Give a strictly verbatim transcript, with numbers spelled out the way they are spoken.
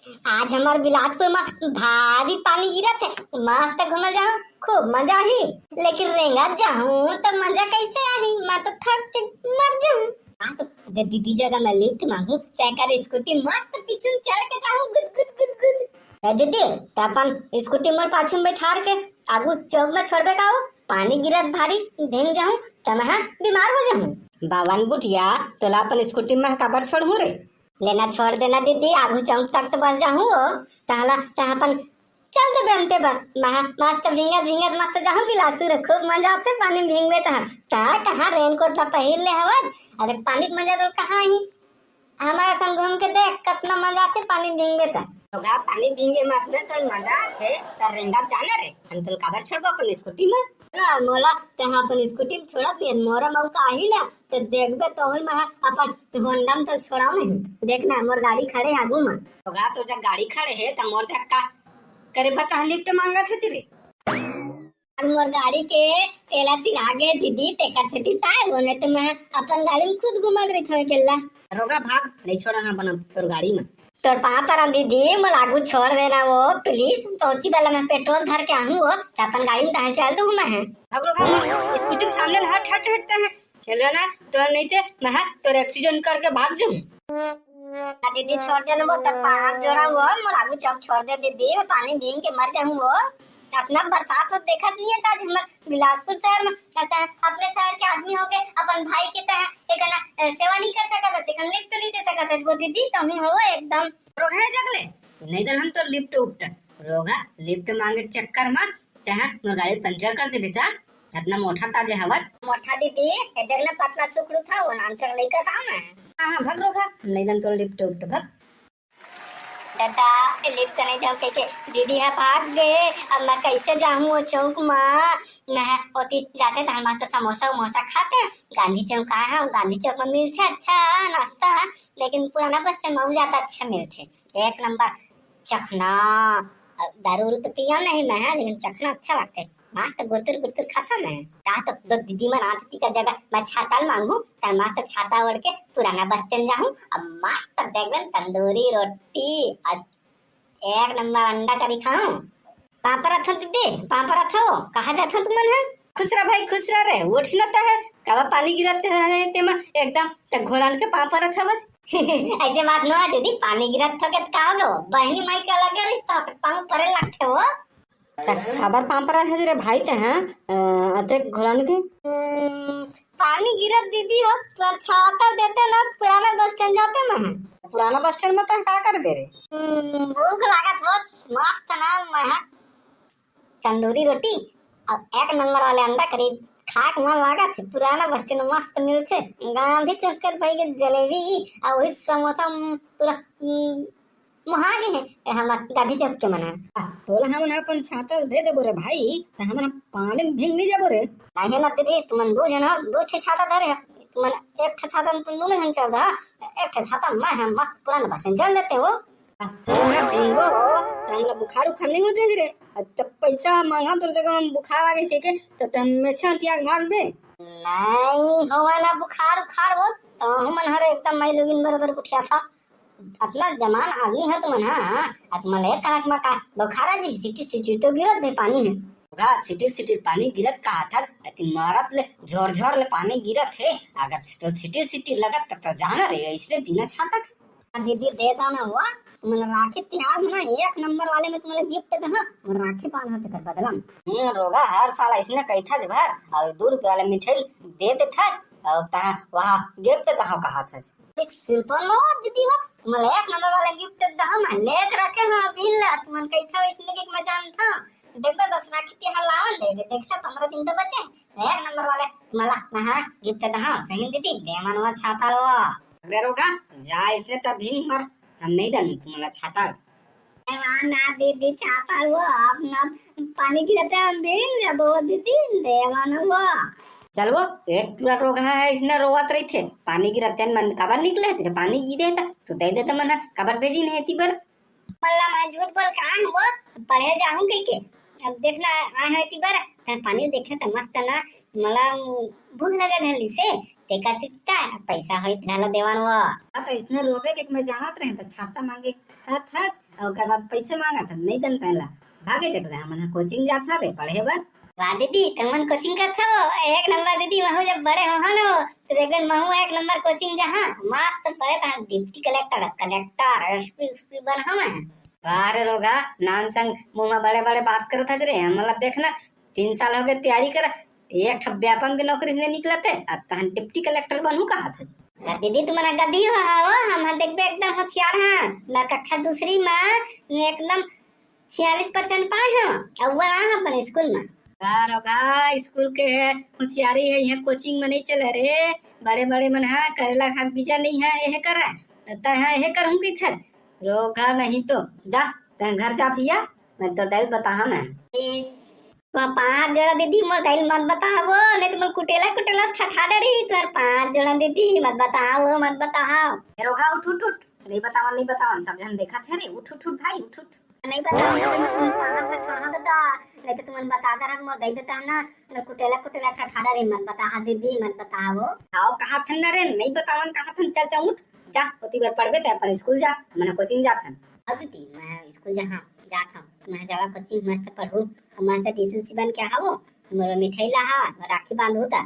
आज हमर बिलासपुर म भारी पानी गिरत हे, मस्त घूमे जाहूं, खूब मजा आही। लेकिन रेंगत जाहूं त मजा कैसे आही, मैं तो थक के मर जाहूं। आज तो दे दीदी जगह मैं लिफ्ट मांगू, तेकर स्कूटी मस्त पीछू चढ़ के जाहूं, गुद गुद गुद गुद। ए दीदी, त अपन स्कूटी मोर पाछू में बैठार के आगू चौक में छोड़बे का हो? पानी गिरत भारी, भींग जाहूं त मैं बीमार हो जाहूं। बावन बुटिया, तोला अपन स्कूटी में काबर छोड़हूं रे? लेना छोड़ देना दीदी, आगू चौक तक तो बस जाहूं हो, तहला तह अपन चल दे बेमते बर। महा मस्त भींगत भींगत मस्त जाहूं बिलासपुर, खूब मजा आथे पानी भींगबे तह। तह कहाँ रेनकोट ला पहिर ले हवत, अरे पानी के मजा तो कहाँ ही। हमारे संग घूम के देख, कितना मजा आथे पानी भींगबे तह। होगा पानी भींगे मत ना, तो मजा आथे, त रेंगत जाना रे। हम तुल काबर छोड़बो अपन स्कूटी में? ना, मोला तेहा अपन स्कूटी में छोड़त नहीं, मोरा मौका आही ना, तो देखबे तोहर में अपन होंडा में तो छोड़ाओ नहीं। देखना, मोर गाड़ी खड़े आगू में। होगा तो जब गाड़ी खड़े है, त मोर जग का करे बर तह लिफ्ट मांगत हे रे? अब मोर गाड़ी के तेला सिरा गे दीदी, तेकर सेती ताय हो, नहीं तो मैं अपन गाड़ी में खुद घूमत रहिथों अकेला। रोगा भाग, नहीं छोड़ा ना अपन तोर गाड़ी में। तोर पाँव परम दीदी, मोला आगू छोड़ देना वो, please। तो ओती बेला मैं पेट्रोल धर के आहूं वो, त अपन गाड़ी में तहां चल दूं मैं। भाग रोगा, मोर स्कूटी के सामने ले हट, हट, हट तहां। चल रहा ना, तो नहीं ते मैं तोर एक्सीडेंट करके भाग जाऊं। आ दीदी छोड़ देना वो, तोर पाँव जोड़ा वो, मोला आगू चौक छोड़ दे दीदी, मैं पानी भींग के मर जाहूं वो। अतना बरसात तो देखत नहीं है, आज हमर बिलासपुर शहर में कहता है, अपने शहर के आदमी हो के अपन भाई के तह एक ना, अ, सेवा नहीं कर सकत है, चिकन लिफ्ट नहीं दे सकत है, वो दीदी तुम ही हो एकदम। रोगा है जगले, नहीं तो हम तो लिफ्ट उफ्ट। रोगा लिफ्ट मांगे चक्कर में तह मोर गाड़ी पंचर कर दे बेटा। इतना मोटा ताजे हवत। मोटा दीदी, ये देख ना पतला सुकड़ू था, वो नाम से लेकर था मैं। हाँ, हाँ, भग रोगा, नहीं दन तो लिफ्ट उफ्ट भग। दादा, लिफ्ट नहीं जाऊं कह के दीदी ह भाग गे। अब मैं कैसे जाहूं वो चौक मा? मैं ओती जाते तहां मस्त समोसा उमोसा खाते। गांधी चौक आए हैं, गांधी चौक में मिलते अच्छा नाश्ता, लेकिन पुराना बस स्टैंड में ज्यादा अच्छा मिलते। एक नंबर चखना। दारू उरू तो पिया नहीं मैं, लेकिन चखना अच्छा लगते। मस्त गुरतुर गुरतुर खाता मैं। का तो दो दीदी मन आती का जगह मैं छाता ल मांगू, त मस्त छाता ओढ़ के पुराना बस स्टैंड जाहूं। अब मस्त देखबे तंदूरी रोटी और एक नंबर अंडा करी खाऊं। पापा रथो दीदी, पापा रथो, कहाँ जाथो तुमन है? खुश रह भाई, खुश रह रे, उठ न त है, काबर पानी गिरत है तेमा एकदम त घोलन के पापा रथो बस। ऐसे बात ना दीदी, पानी गिरत हो के का हो गो? बहनी माई के अलगे रिश्ता, त पाँव परे लगते हो। त काबर पाँव परत हस रे भाई ते, हैं? अ, अतेक घोलानी के? हम्म, पानी गिरत दीदी हो, त छाता देते ना, पुराना बस स्टैंड जाते ना। पुराना बस स्टैंड में त का करबे रे? हम्म, भूख लागत हो, मस्त ना महक तंदूरी रोटी और एक नंबर वाले अंडा करी खाक मन लागत हे। पुराना बस स्टैंड मस्त मिलथे, गांधी चौक कर भाई के जलेबी और वही समोसा, हम्म, पूरा, हम्म, मुहा गे हे, ए, हमर गांधी चौक के मन ह। आ, तोला हमन ह अपन छाता दे देबो रे भाई, त हमन ह पानी में भींग नहीं जाबो रे। नहीं ना दीदी, तुमन दू झन हो, दू ठे छाता धरे हो, तुमन एक ठे छाता में तुम दोनों झन चल रहा, एक ठे छाता मैं ह मस्त पुराना बस स्टैंड चल देते हो। आ, हमन ह भींगबो, त हमला बुखार उखार नहीं हो जाही रे। आ, जब पैसा मांगा तोर जगह में बुखार आ गए के, त, त हमेशा टिया के भाग बे। नहीं होवे ना बुखार उखार वो, तो हमन हर एकदम मई लोगिन बरोबर उठिया था। अतना जवान आदमी ह तुमन, हाँ, हाँ, आ तुमन ला एक कनक म का बुखार आ जी, सिटी सिटी तो गिरत बे पानी हे। गा, सिटी सिटी पानी गिरत कहा था, अति मारत ले, झोर झोर ले पानी गिरत हे, अगर तो सिटी सिटी लगत त, त जाना रे, ऐसने बिना छाता के। हाँ, दीदी, दे दो ना वो, तुमन राखी तिहार में ना एक नंबर वाले में तुमन ला गिफ्ट दे, हाँ, और राखी बांधा तेकर बदला में। हम्म, रोगा, हर साल ऐसने कही था भर, और दो रुपये वाला मिठाई दे दे था, और तहाँ वहाँ गिफ्ट कहाँ कहा था। सिरतोन में वो दीदी हो, तुमन ला एक नंबर वाला गिफ्ट दे दे, हम लेके रखे हैं अभी ला, तुमन कही था इसने के मैं जानता हूँ। देखबे बस राखी तिहार लावन दे, देखबे पंद्रह दिन तो बचे, एक नंबर वाले तुमन ला मैं गिफ्ट दे, हाँ, सही दीदी, दे मन वो छाता लो। अरे रोगा, जा इसने तब भी मर, हम नहीं दन तुमन ला छाता। ए, वाह ना दीदी, छाता वो, अब ना पानी गिरत हे, हम भींग जाबो दीदी, ले वाह ना वो। चल वो, एक पूरा रोगा है, इसने रोवत रही थे, पानी गिरत हे मन काबर निकले थे, पानी गिरे था, तो दे देते मन, काबर भेजी नहीं थी बर। मल्ला मैं झूठ बोल के आए हूँ वो, पढ़े जाहूँ कह के। अब देखना आए हैं ती बर, तब पानी देखे त मस्त ना, मला भूख लगे धरली से, ते करती ता, पैसा होई धला देवान वो। हाँ, तो इसने रोवे के मैं जानत रहे, तो छाता मांगे, हाथ हाथ, अउ ओकर बाद पैसे मांगत हन, नहीं दन तेला। भागे जगह हमन ह कोचिंग जात हन रे पढ़े बर। वाह दीदी, तुमन कोचिंग करत हो? एक नंबर दीदी, महू जब बड़े हो हन, तो देखबे महू एक नंबर कोचिंग जहाँ मस्त पढ़े तहाँ deputy collector, collector, SP, SP बन हमें। वाह रे रोगा, नान संग मुंह में बड़े बड़े बात करत हस रे। हमला देखना, तीन साल हो गए तैयारी कर, एक ठप व्यापम के नौकरी नहीं निकलते, अब तहन डिप्टी कलेक्टर बनू कहा था। अरे दीदी, तुमन गद्दी हो, हो, हम ह देखबे एकदम होशियार हाँ। मैं कक्षा दूसरी में एकदम छियालीस परसेंट पाए हो, अव्वल आ अपन स्कूल में। का रोगा, स्कूल के है होशियारी है, यहाँ कोचिंग में नहीं चले रे। बड़े बड़े मन है करेला खाक बीजा नहीं है, यह कर, तय है यह कर हूँ कि रोगा नहीं तो जा, तय घर जा भैया, मैं तो दल बताहा मैं। ए, तो पाँच जोड़ा दीदी, मोर दाई ल मत बतावो, नहीं तो मोर कुटेला कुटेला ठठा डरही। तोर पाँच जोड़ा दीदी, मत बतावो, मत बतावो। ए रोगा, उठ उठ उठ, नहीं बतावन, नहीं बतावन, सब झन देखत हे रे, उठ उठ उठ भाई, उठ उठ। नहीं बतावन, नहीं तो मैं तोर पाँच हाथ छोड़ा देता, नहीं तो तुमन बता दे रहा, मोर दाई देता है ना, मोर कुटेला कुटेला ठठा डरही, मत बताहा दीदी, मत बतावो। आओ कहा थन ना रे, नहीं बतावन कहा थन, चलते उठ, जा, ओती बर पढ़बे ते अपन स्कूल जा, हमन कोचिंग जात हन। अब दीदी, मैं स्कूल जहाँ जात हूँ, मैं जावा कोचिंग मस्त पढ़ू, मस्त टीसी बन के आवो, मोर मिठाई लाहा, राखी बांधू ता।